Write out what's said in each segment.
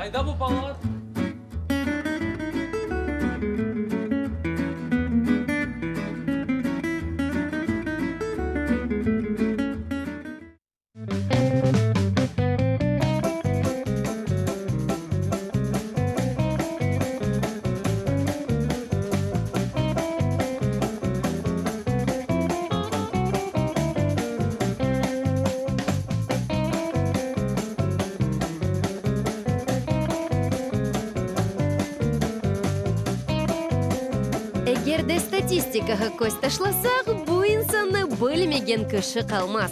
Qayda bu balalar? Eger de statistikağa köz taşlasaq, bu insannı bilmegen kişi qalmaz.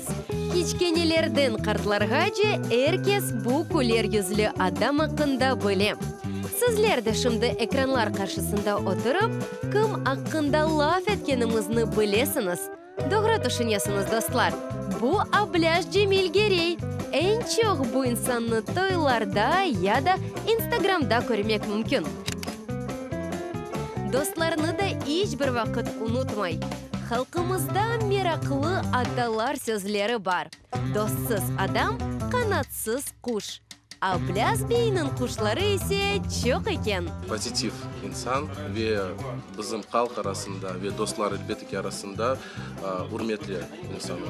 Kiçkenelerden qartlarğace er kes bu küler yüzlü adam aqqında bile. Sizler de şimdi ekranlar qarşısında oturıp, kim aqqında laf etkenimizni bilesiñiz. Doğru tüşünesiñiz, dostlar, bu Ablâş Cemil Gerey. Eñ çoq bu insannı toylarda ya da İnstagramda körmek mümkün. Dostlarını da iç bir vaqıt unutmay. Halqımızda meraqlı atalar sözleri bar, Dostsız adam, qanatsız quş. Ablâz beyniñ quşları ise çoq eken. Pozitiv insan ve bizim halq arasında ve dostlar, elbette ki, arasında ürmetli insan oldı.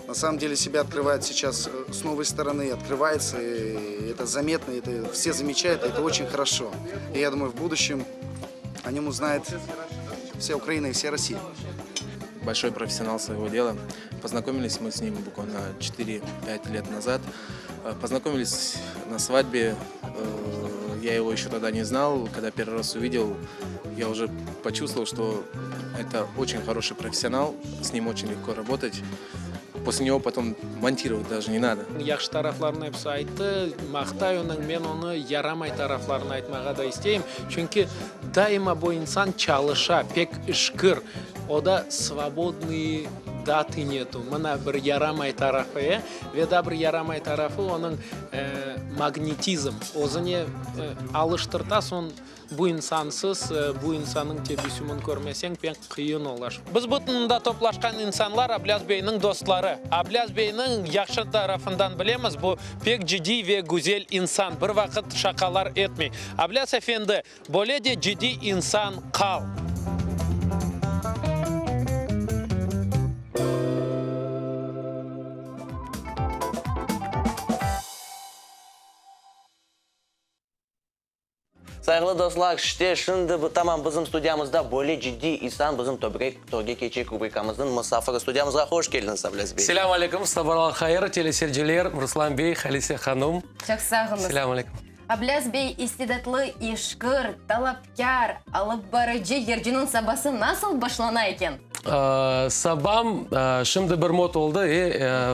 Na samom dele sebâ otkrıvayet seyças s novıy storonu, otkrıvayetsâ, i eto zametno, eto vse zameçayut, eto oçen horoşo. I ya dumayu, v buduşçem o nem uznayet vsâ Ukraina i vsâ Rossiya. Bolşoy professional svoego dela. Poznakomilis mı s nim bukvalno çetiri-pât let nazad. Poznakomilis na svadbe, ya ego eşe togda ne znal, kogda pervıy raz uvidel, ya uje počuvstvoval, çto eto oçen horoşiy professional, s nim oçen legko rabotat, posle nego potom montirovat daje ne nado. Yahşı taraflarını episi ayttı, maqtay onıñ, men onı yaramay taraflarını aytmağa da isteyim, çünki daima bu insan çalışa, pek işkir, o da svobodnıy datı netu, mına bir yaramay tarafı, e, ve daa bir yaramay tarafı onıñ magnetizm, özüne alıştırta, soñ Bu insansız, bu insannıñ tebessümini körmeseñ, pek qıyın olur. Biz bütün mında toplaşqan insanlar Ablâz beyniñ dostları. Ablâz beyniñ yahşı tarafından bilemiz, bu pek ciddiy ve güzel insan, bir vaqıt şaqalar etmey. Ablâz efendi, böyle de ciddiy insan qal. Sayğılı dostlar, işte şimdi bu tamam bizim studiyamızda böyle ciddiy insan bizim Tögerek törge keçeyik rubrikamıznıñ musafiri. Studiyamızğa hoş keldiñiz, Ablâz bey. Selâm aleyküm, sabalar hayır, teleseyirciler, Ruslan bey, Halise hanum. Çoq sağ oluñız. Selâm aleyküm. Ablâz bey, istidatlı, işkir, talapkâr, alıp barıcı yırcınıñ sabası nasıl başlana eken? Sabam, şimdi bir mod oldı,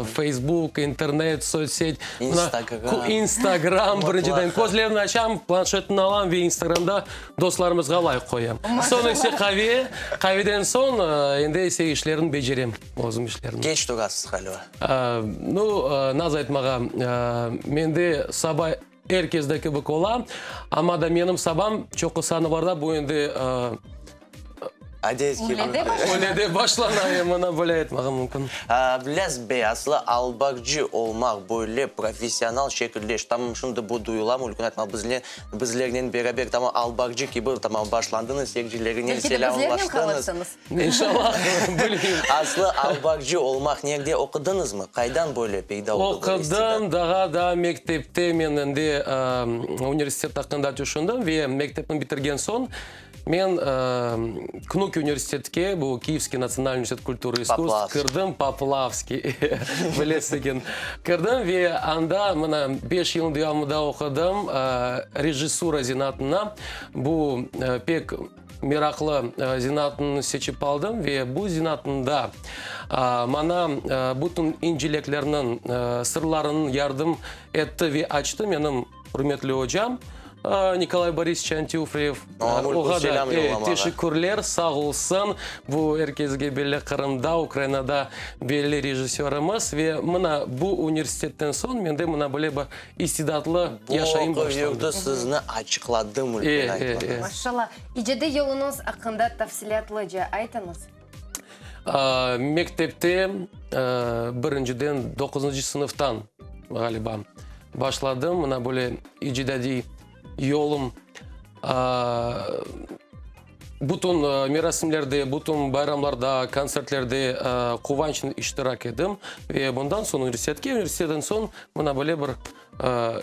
Facebook, internet, sotsset, Instagram, Instagram birinciden. Közlerimni açam, planşetni alam ve Instagramda dostlarımızğa layk qoyam. Soñ ise qave, qaveden soñ endi ise işlerimni becerem, özüm işlerimni. Keç turasız ğaliba. Nu, naz aytmağa, mende saba er kezde kibi ola, amma da menim sabam çoqusı anılarda bu endi Adet kibi. Öyle de başlana, mına böyle aytmağa mümkün. Ablâz bey, aslı albarcı olmaq böyle professional şekilde, tamam şimdi bu duyula, mümkün aytmaq, bizle, bizlernen beraber tamam albarcı kibi tamam başlandıñız, seyircilerinen Belki de bizlernen selâmlaştıñız. qalırsıñız. İnşallah, bilmeyim. Aslı albarcı olmaq nerde oqudıñızmı? Qaydan böyle peyda oldı bu istidat? Oqudım, daa da mektepte men endi universitet aqqında tüşündim ve mektepni bitirgen soñ, Men KNUKİ universitetke, bu Kiyevskiy natsionalnıy universitet kulturı i iskusstv, kirdim, Poplavskiy, bilesiz eken, kirdim ve anda mına beş yılnıñ devamında oqudım rejissura zenaatına. Bu pek meraqlı zenaatnı seçip aldım ve bu zenaatında maña bütün inceliklerniñ sırlarını yardım etti ve açtı menim Ürmetli ocam, Nikolay Borisovich Antüfriyev, oğa da teşekkürler, sağ olsun. Bu er kesge belli Qırımda, Ukrainada belli rejissörimiz. Ve mına bu universitetten soñ mende mına böyle bir istidatlı yaşayım başlandı. Bu oquv yurtu sizni açıqladı, mümkün aytmağa. Maşallah. İcadiy yoluñız aqqında tafsilâtlıca aytıñız. Mektepte birinciden doquzıncı sınıftan, ğaliba, başladım. Mına böyle icdadiy. yolum. Bütün merasimlerde, bütün bayramlarda, kontsertlerde quvançnen iştirak edim. Ve bundan soñ universitetke, universitetten soñ mına böyle bir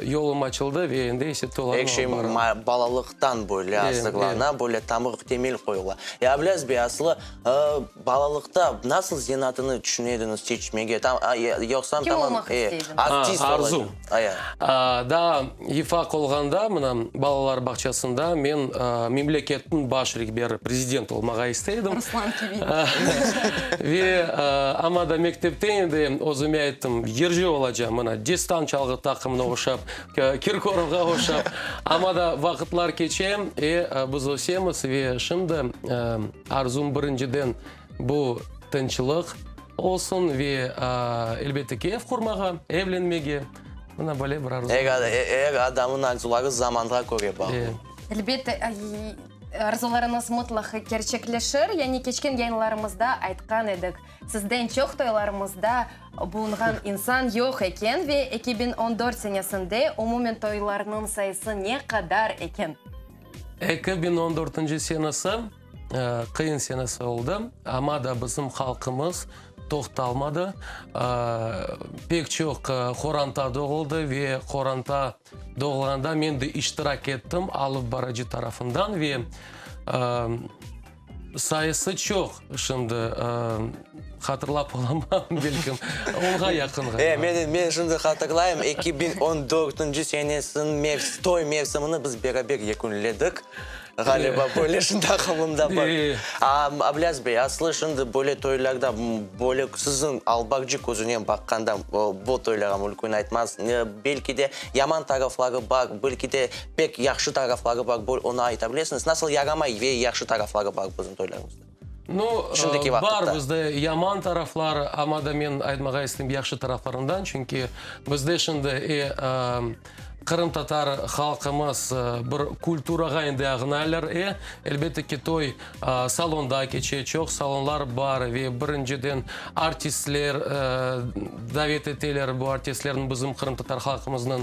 Yolum açıldı ve endi ise tolarnı Er şey alıp baram. balalıqtan böyle azırlana, böyle tamır, temel qoyula. Ya, Ablâz bey, aslı balalıqta nasıl zenaatını tüşüne ediñiz seçmege? Tam, yoqsam Kim tamam, olmaq istey ediñiz? artist Arzu. olacaq. Aya. Daa yıfaq olğanda, mına, balalar bağçasında men memleketniñ baş rehberi, prezident olmağa istey edim. Ruslan kibi. Ve amma da mektepte endi özüme ayttım, yırcı olacağım, mına, Destan çalğı taqımına oşap, Kirkorovğa oşap. Amma da vaqıtlar keçe, e, biz ösemiz ve şimdi arzum birinciden bu tınçlıq olsun ve, elbette ki, ev qurmağa, evlenmege, mına böyle bir arzum. Er adamnıñ arzuları zamanğa köre bağlı. Elbette, Arzularıñız mıtlaq kerçekleşir. Yani keçken yayınlarımızda aytqan edik, sizden çoq toylarımızda bulunğan insan yoq eken ve 2014 senesinde umumen toylarnıñ sayısı ne qadar eken? 2014 senesi qıyın senesi oldı, amma da bizim halqımız toqtalmadı. Pek çoq qoranta doğuldı ve qoranta Doğulğanda men de iştirak ettim alıp barıcı tarafından ve sayısı çoq şimdi hatırlap olamam belkim onğa yaqın ğaliba. E, men, men şimdi hatırlayım, 2014 senesiniñ toy mevsimini biz beraber yekünledik. Ğaliba, böyle şimdi aqılımda bar. Ablâz bey, aslı şimdi böyle toylarda, böyle siziñ albarcı közünen baqqanda, bu toylarğa mülkün aytmaz, belki de yaman tarafları bar, belki de pek yahşı tarafları bar, onı ayta bilesiñiz? Nasıl yaramay ve yahşı tarafları bar bizim toylarımızda? Nu, Şimdiki vaqıtta. bar bizde yaman taraflar, amma da men aytmağa isteyim yahşı taraflarından, çünki bizde şimdi e, qırımtatar halqımız bir kulturağa endi ağınaylar. E, elbette ki, toy salonda keçe, çoq salonlar bar ve birinciden artistler davet eteler, bu artistlerni bizim qırımtatar halqımıznıñ,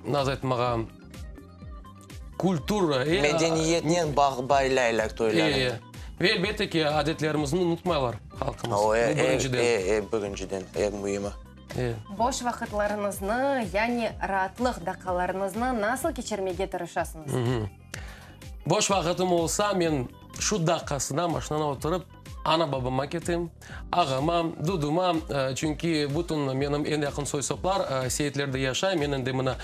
nasıl aytmağa, Kultura, e. Medeniyetnen bağ baylaylar toylarnı. E, e. Ve elbette ki, adetlerimizni unutmaylar halqımız. O, e, Bu birinciden. E, e, birinciden, eñ müimi. E. Boş vaqıtlarıñıznı, yani raatlıq daqqalarıñıznı nasıl keçirmege tırışasıñız? Boş vaqıtım olsa, men şu daqqasında maşinana oturıp, Ana-babama ketem, ağama, duduma, çünki bütün menim eñ yaqın soy-soplar Seyitlerde yaşay, men endi mına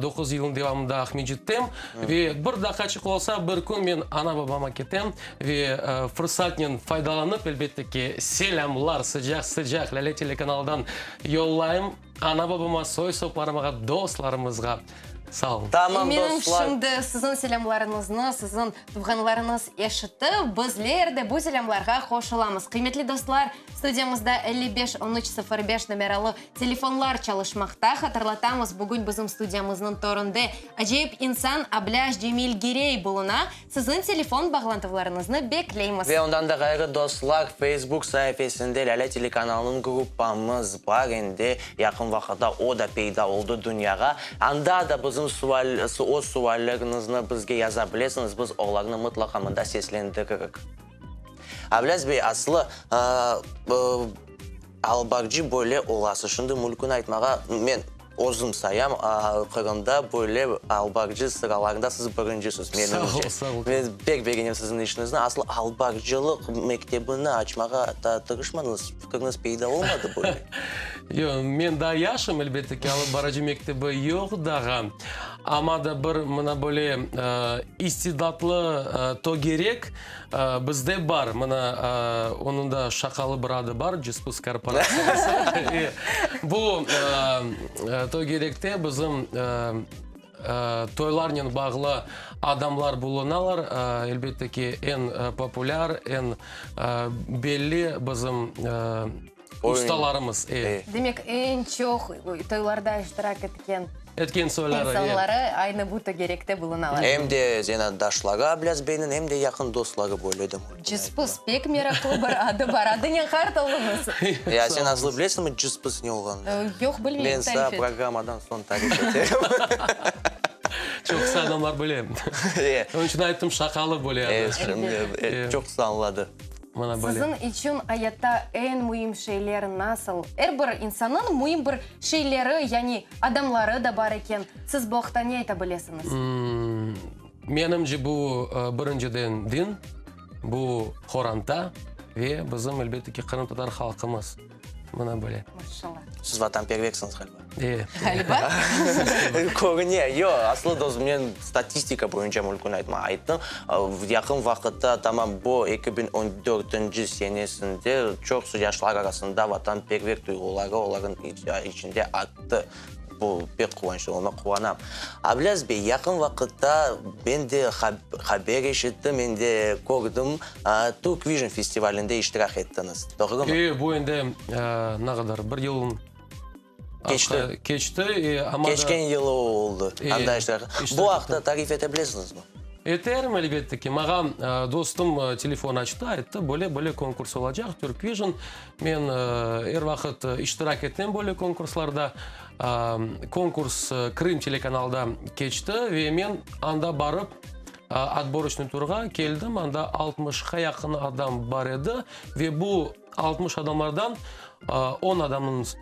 doquz yılnıñ devamında Aqmescittem ve bir daqqaçıq olsa, bir kün men ana-babama ketem ve fırsatnen faydalanıp, elbette ki, selâmlar sıcaq-sıcaq Lâle telekanalından yollayım ana-babama, soy-soplarımağa, dostlarımızğa. Sağ olun. Tamam, Eminim, dostlar. şimdi siziñ selâmlarıñıznı siziñ tuvğanlarıñız eşitip, bizler de bu selâmlarğa qoşulamız. Qıymetli dostlar, studiyamızda 55 13 05 nomeralı telefonlar çalışmaqta. Hatırlatamız, bugün bizim studiyamıznıñ töründe acayip insan Ablâş Cemil Girey buluna. Siziñ telefon bağlantılarıñıznı bekleymiz. Ve ondan da ğayrı, dostlar, Facebook saifesinde Lâle telekanalınıñ gruppamız bar, endi yaqın vaqıtta o da peyda oldı dünyağa. Anda da bizim sual, öz sualleriñizni bizge yaza bilesiñiz, biz olarnı mıtlaqa mında seslendiririk. Ablâz bey, aslı, Albarcı böyle olası. Şimdi mülkün aytmağa, men özüm sayam, Qırımda böyle albarcı sıralarında siz birincisiz, menimce. Sağ ol, sağ ol. Men pek begenem siziñ işiñizni. Aslı albarcılıq mektebini açmağa da tırışmadıñız, fikriñiz peyda olmadı böyle? Yoq, men daa yaşım, elbette ki, alıp barıcı mektebi yoq daa. Amma da bir mına böyle istidatlı tögerek Bizde bar, mına, onıñ da şaqalı bir adı bar, Cıspıs korporatsiyası. Bu tögerekte bizim toylarnen bağlı adamlar bulunalar. Elbette ki, eñ populâr, eñ belli bizim ustalarımız. Demek, eñ çoq toylarda iştirak etken. Etken soyları, İnsanları aynı bu tögerekte bulunalar. Em de zenaatdaşları Ablâz beyniñ, em de yaqın dostları böyle de mümkün. Cıspıs, pek meraqlı bir adı bar. Adınen qart oluñız. Ya sen aslı bilesiñmi cıspıs ne olğanını? Yoq, bilmeyim, Men tarif saña et. programmadan soñ tarif eterim. Çoqusı adamlar bile. Onıñ içün ayttım, şaqalı böyle adı. Şimdi çoqusı añladı. Mana böyle. Siziñ içün ayatta eñ müim şeyler nasıl? Er bir insannıñ müim bir şeyleri, yani adamları da bar eken. Siz bu aqta ne ayta bilesiñiz? Menimce, bu, birinciden, din, bu qoranta ve bizim, elbette ki, qırımtatar halqımız. Mına böyle. Maşallah. Siz vatanperversiñiz, ğaliba. E. Ğaliba. Körüne. Yoq, aslı dost, men statistika boyunca mümkün aytma ayttım. Yaqın vaqıtta, tamam bu 2014-nci senesinde çoqusı yaşlar arasında vatanperver duyğuları olarnıñ içinde arttı. Bu pek quvançlı, oña quvanam. Ablâz bey, yaqın vaqıtta men de haber eşittim, men de kördim, Turkvision festivalinde iştirak ettiñiz, doğrumı? E, bu endi ne qadar, bir yıl Keçti. Keçti, amma da. Keçken yılı o oldı, anda iştirak. Bu aqta tarif ete bilesiñizmi? Eterim, elbette ki. Maña dostum telefon açtı, ayttı, böyle-böyle konkurs olacaq, Turkvision. Men er vaqıt iştirak etem böyle konkurslarda. Konkurs Krım telekanalda keçti ve men anda barıp, otboroçnıy turğa keldim, anda altmışqa yaqın adam bar edi ve bu 60 adamlardan on adamnıñ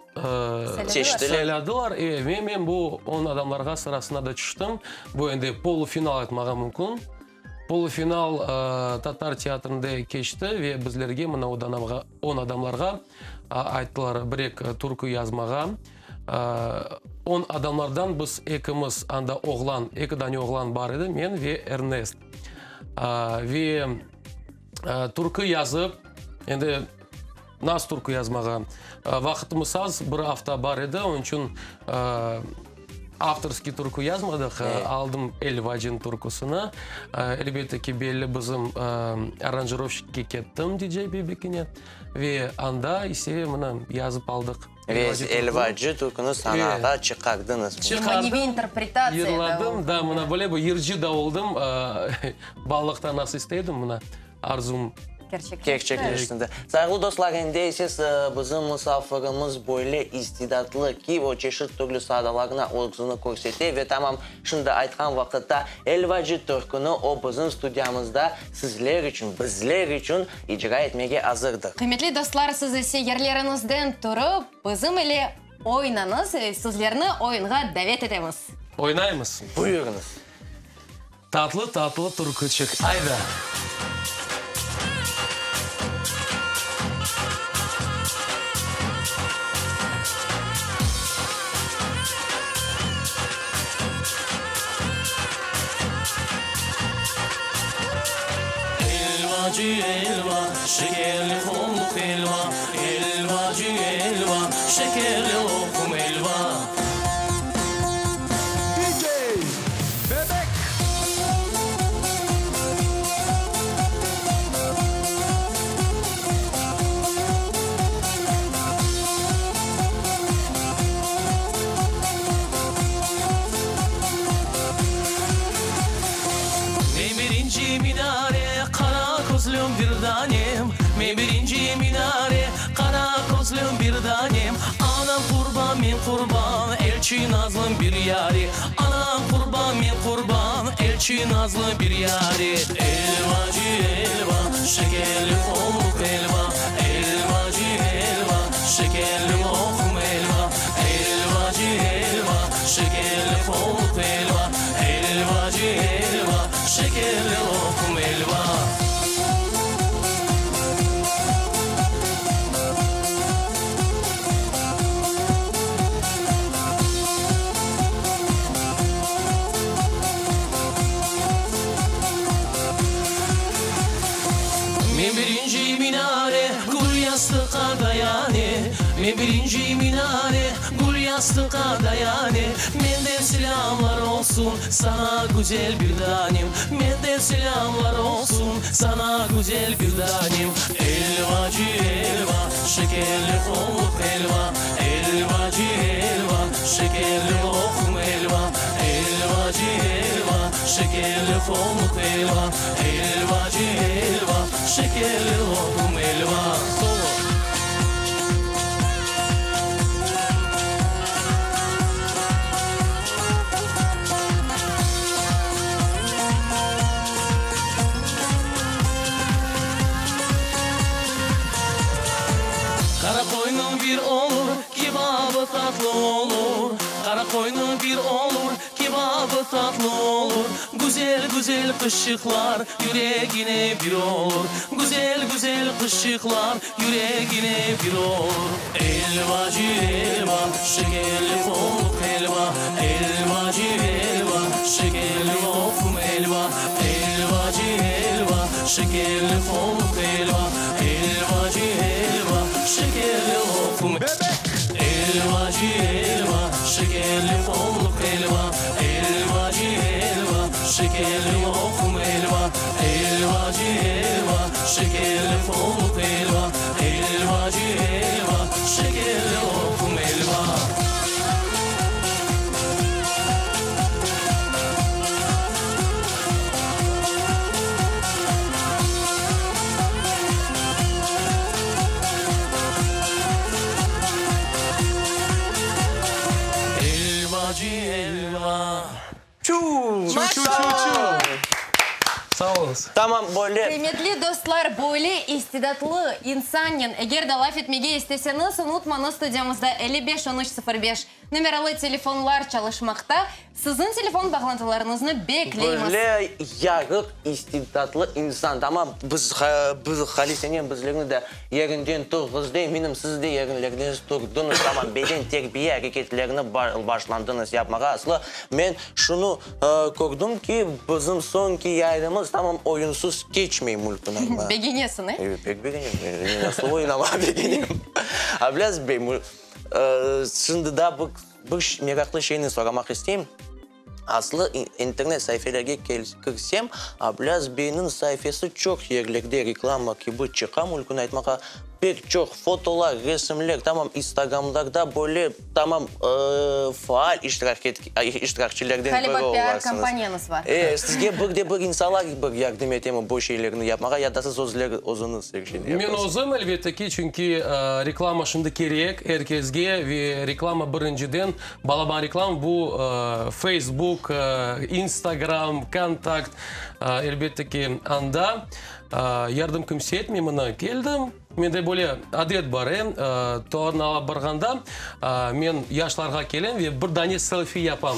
sayladılar. Ve men bu on adamlarğa sırasına da tüştim. Bu endi polufinal aytmağa mümkün. Polufinal Tatar teatrinde keçti ve bizlerge, mına on adamlarğa ayttılar bir eki türkü yazmağa. On adamlardan biz ekimiz, anda oğlan, eki dane oğlan bar edi, men ve Ernest. Ve türkü yazıp, endi nasıl türkü yazmağa, vaqıtımız az, bir afta bar edi, onıñ içün avtorskiy türkü yazmadıq, aldım Elvacın türküsini. Elbette ki, belli bizim aranjirovşikke kettim, DJ Bibikine, ve anda ise mına yazıp aldıq. Ve Elvacı türküni sanağa çıqardıñız. Çıqardım, yırladım, da, mına böyle bir yırcı da oldım. Balalıqta nasıl isteydim, mına arzum Kerçekleşti. Sayğılı dostlar, endi ise bizim musafirimiz böyle istidatlı ki, o çeşit türlü sadalarına özüni körsete ve tamam şimdi aytqan vaqıtta Elvacı türküni o bizim studiyamızda sizler içün, bizler içün icra etmege azırdır. Qıymetli dostlar, siz ise yerleriñizden turıp, bizim ile oynañız, sizlerni oyunğa davet etemiz. Oynaymız. Buyurıñız. Tatlı-tatlı türküçik, ayda! Elvacı elva, şekerli qomluq elva, Elvacı elva, şekerli loqum elva. DJ Bebek. Men birinci minare, qara közlüm bir danem, Men birinci minare, qara közlüm bir danem, Anam qurban, men qurban, elçi nazlım bir yare, Anam qurban, men qurban, elçi nazlı bir yare. Elvacı elva, şekerli qomluq elva, Elvacı elva, şekerli loqum elva, Elvacı elva, şekerli qomluq elva, Elvacı elva, şekerli loqum elva. Men birinci minare, gül yastıqqa dayane, Men birinci minare, gül yastıqqa dayane, Menden selâmlar olsun saña, güzel bir danem, Menden selâmlar olsun saña, güzel bir danem. Elvacı elva, şekerli qomluq elva, Elvacı elva, şekerli loqum elva, Elvacı elva, şekerli qomluq elva, Elvacı elva, şekerli loqum elva. Solo. tatlı olur, Qara qoynı bir olur, kebabı tatlı olur. Güzel, güzel qızçıqlar yüregine bir olur, Güzel, güzel qızçıqlar yüregine bir olur. Elvacı, elva, şekerli qonluq elva, Elvacı, elva, şekerli loqum elva, Elvacı, elva, şekerli qonluq elva, Elvacı, elva, şekerli loqum. Elvacı, elva, şekerli qonluq elva, Elvacı, elva, şekerli loqum elva, Elvacı, elva, şekerli qonluq elva, Elvacı, elva, şekerli loqum elva. Elvacı elva. Çu! Çu, çu, çu! Sağ oluñız. Tamam, böyle. Qıymetli dostlar, böyle istidatlı insannen eger de laf etmege isteseñiz, unutmañız, studiyamızda 55 13 05 Nomeralı telefonlar çalışmaqta. Siziñ telefon bağlantılarıñıznı bekleymiz. Böyle yarıq istidatlı insan. Tamam, biz, biz Halisenen bizlerni de yerinden turğızdı, eminim, siz de yerinlerden turdıñız. Tamam, beden terbiye areketlerini başlandıñız yapmağa. Aslı, men şunı kördim ki, bizim soñki yayınımız tamam oyunsız keçmey, Mülkünayma. Begenesiñ, e? Evet, pek begenem. Men aslı oynamağa begenem. Ablâz bey, Şimdi daa bir meraqlı şeyni soramaq isteyim. Aslı internet saifelerge kirsem, Ablâz beyniñ saifesi çoq yerlerde reklama kibi çıqa, mülkün aytmağa, pek çoq fotolar, resimler, tamam instagramlarda böyle tamam faal iştirakçilerden biri Ğaliba piar olasıñız. kampaniyañız bar. E, sizge bir de bir insanlar bir yardım etemi bu şeylerni yapmağa ya da siz özüñiz er şeyni Men yapasıñız? özüm, elbette ki, çünki reklama şimdi kerek er kesge ve reklama birinciden, balaban reklama bu Facebook, Instagram, Vkontakt, elbette ki, anda yardım kimse etmey, mına keldim, Mende böyle adet bar, e, toarnı alıp barğanda, men yaşlarğa kelem ve bir dane selfi yapam.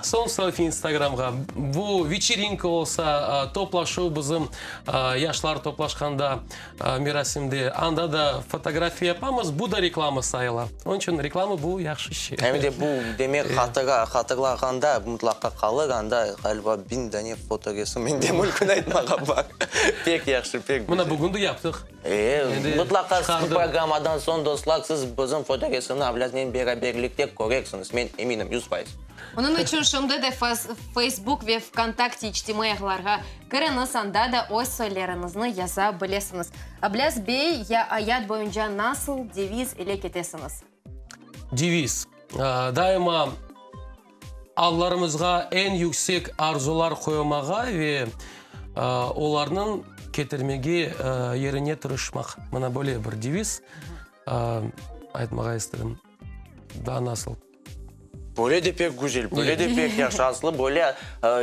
Soñ selfi Instagramğa. Bu veçerinka olsa, toplaşuv bizim yaşlar toplaşqanda merasimde, anda da fotografiya yapamız, bu da reklama sayıla. Onıñ içün reklama bu yahşı şey. Em de bu, demek, hatıra, hatırlağanda mıtlaqa qalır, anda, ğaliba, biñ dane fotoresim mende mülkün aytmağa bar. Pek yahşı, pek güzel. Mına bugün de yaptıq. E, mıtlaqa bu programmadan soñ, dostlar, siz bizim fotoresimni Ablâznen beraberlikte körersiñiz, men eminim, 100%. Onıñ içün şimdi de Feysbuk ve Vkontakte içtimaiy ağlarğa kiriñiz, anda da öz sualleriñizni yaza bilesiñiz. Ablâz bey, ya ayat boyunca nasıl deviz ile ketesiñiz? Deviz, daima Allarımızğa eñ yüksek arzular qoymağa ve olarnıñ ketirmege yerine tırışmaq. Mına böyle bir deviz aytmağa istedim. Daa nasıl? Böyle de pek güzel, böyle de pek yahşı. Aslı böyle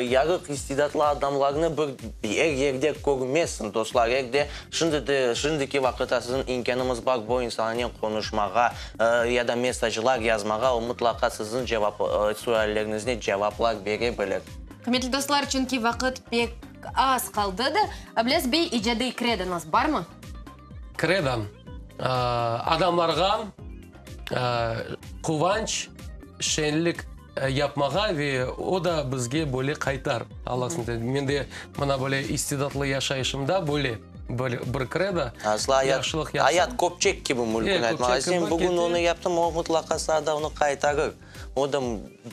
yarıq istidatlı adamlarnı bir er yerde körmezsiñ, dostlar. Er de şimdi de, şimdiki vaqıtta siziñ imkânıñız bar bu insannen qonuşmağa, Ya da mesajlar yazmağa, o mıtlaqa siziñ cevap sualleriñizne cevaplar bere bilir. Qıymetli dostlar, çünki vaqıt pek az qaldı da, Ablâz bey, icadiy kredoñız barmı? Kredom, adamlarğa quvanç, şenlik yapmağa ve o da bizge böyle qaytar, Alla qısmet etse. Mende mına böyle istidatlı yaşayışımda böyle bir kredo, Aslı ayat, yahşılıq yapsam. ayat köpçek kibi mülkün E, aytmağa. köpçek Sen kibi bugün kete. onı yaptıñ, o mıtlaqa saña da onı qaytarır. O da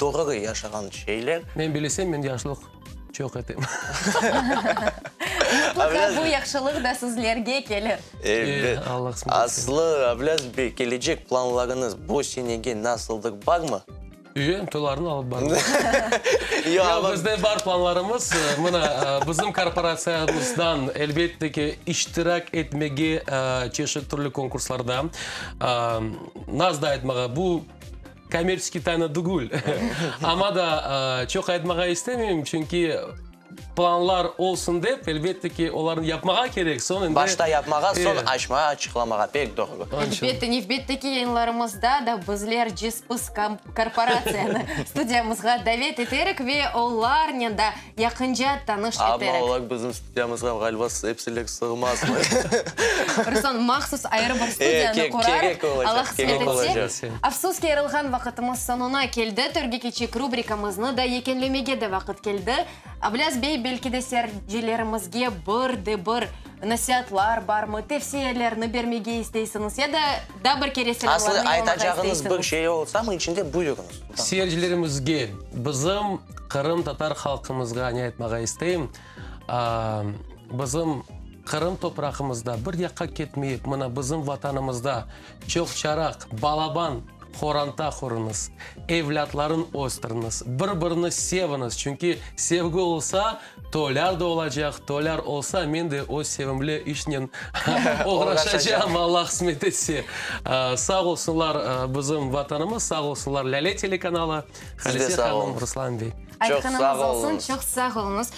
doğru yaşağan şeyler. Men bilesem, men yahşılıq çoq etem. Mıtlaqa bu yahşılıq da sizlerge kelir. Elbet. E, Alla qısmet etse. Aslı, Ablâz bey, kelecek planlarıñız bu senege nasıldır, barmı? Üye, toylarnı alıp barmaq. Yoq, bizde bar planlarımız. Mına, bizim korporatsiyamızdan, elbette ki, iştirak etmege çeşit türlü konkurslarda. Naz da aytmağa, bu kommerçeskiy tayna tügül. Amma da çoq aytmağa istemeyim, çünki. Planlar olsun dep, elbette ki, olarnı yapmağa kerek, soñ endi. Başta yapmağa, soñ açmağa, açıqlamağa. Pek doğru. Elbette, nevbetteki yayınlarımızda da bizler Cız-Pız korporatsiyanı studiyamızğa davet eterik ve olarnen da yaqınca tanış eterik. Amma olar bizim studiyamızğa, ğaliba, episi sığmaz. Ruslan, mahsus ayrı bir studiyanı qurarıq, Allah qısmet etse. Afsus ki, ayırılğan vaqıtımız soñuna keldi, Törge keçik rubrikamıznı da yekünlemege de vaqıt keldi. Ablâz bey, belki de seyircilerimizge bir de bir nasiatlar barmı, tevsiyelerni bermege isteysiñiz ya da daa bir kere selâmlarnı Aslı yollamağa aytacağıñız bir isteysiñiz? şey olsamı içinde, buyurıñız. Seyircilerimizge, bizim qırımtatar halqımızğa ne aytmağa isteyim, bizim Qırım toprağımızda bir yaqqa ketmeyip, mına bizim Vatanımızda çoqçaraq, balaban Qoranta qurıñız, evlâtların östüriñiz, bir-birini seviñiz, çünki sevgi olsa, toylar da olacaq, toylar olsa, men de öz sevimli işnen oğraşacağım, Alla qısmet etse. Sağ olsunlar bizim Vatanımız, sağ olsunlar Lâle telekanalı, Siz de Halise sağ hanım, oluñız. Ruslan bey. Çoq sağ Aytqanıñız olsun, oluñız. çoq sağ oluñız.